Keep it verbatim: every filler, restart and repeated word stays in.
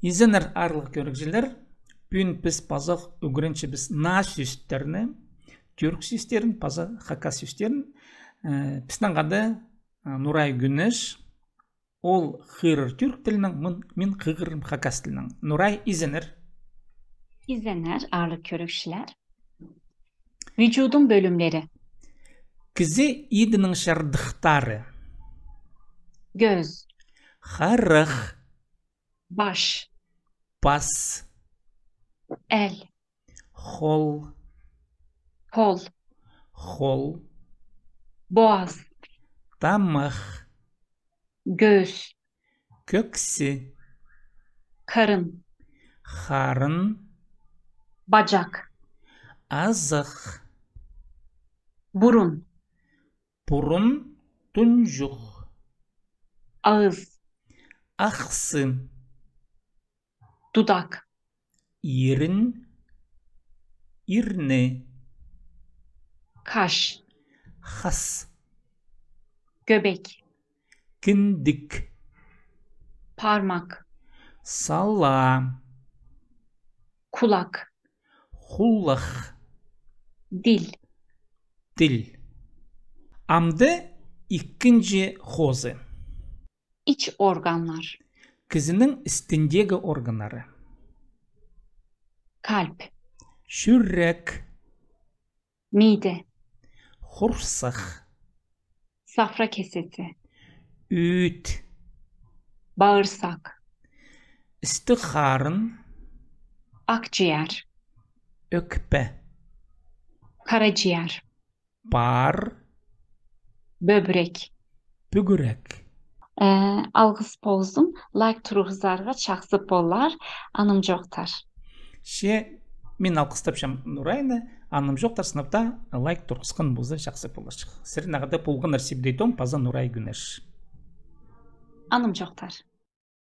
Изеннер, аарлығ кӧрігҷілер, пӱӱн піс пазох ӱгренчебіс наа сӧстерні, тӱрк сӧстерін, паза хакас сӧстерін. Э, пістің хада, э, Нурай Гӱнеш, ол хығырар тӱрк тілінең, мин, мин хығырим хакас тілінең. Нурай, изеннер. Изеннер, аарлығ кӧрігҷілер. Вӱдюдің пӧлімлері. Кізі идінің чардыхтары. Кӧс. Харах. Паш. Пас. Эл. Хол. Пол. Хол. Боғас. Тамах. Кӧс. Кӧксі. Кырын. Харын. Баҷак. Азах. Пурун. Пурун, тунҷух. Ағыс. Ахсы. Тудак. Ирін. Ирні. Каш. Хас. Кӧбек. Кіндік. Пармак. Сала. Кулак. Хулах. Тіл. Тіл. Амды ікінҷі хозы. Іч органнар. Кізінің істіндегі органнары. Калп. Чӱрек. Миде. Хурсах. Сафра кесеті. Ӱт. Баырсак. Істі харын. Акҷияр. Ӧкпе. Караҷияр. Пар. Бӧбірек. Пӱгӱрек. Э, алғыс ползын, лайк турғызарға чахсы полар, анымҷохтар. Че мин алғыстапчам Нурайны, анымҷохтар сынап таа лайк турғысхан полза, чахсы поларҷых. Сірернең хада полғаннар Сибдей Том паза Нурай Гӱнеш. Анымҷохтар.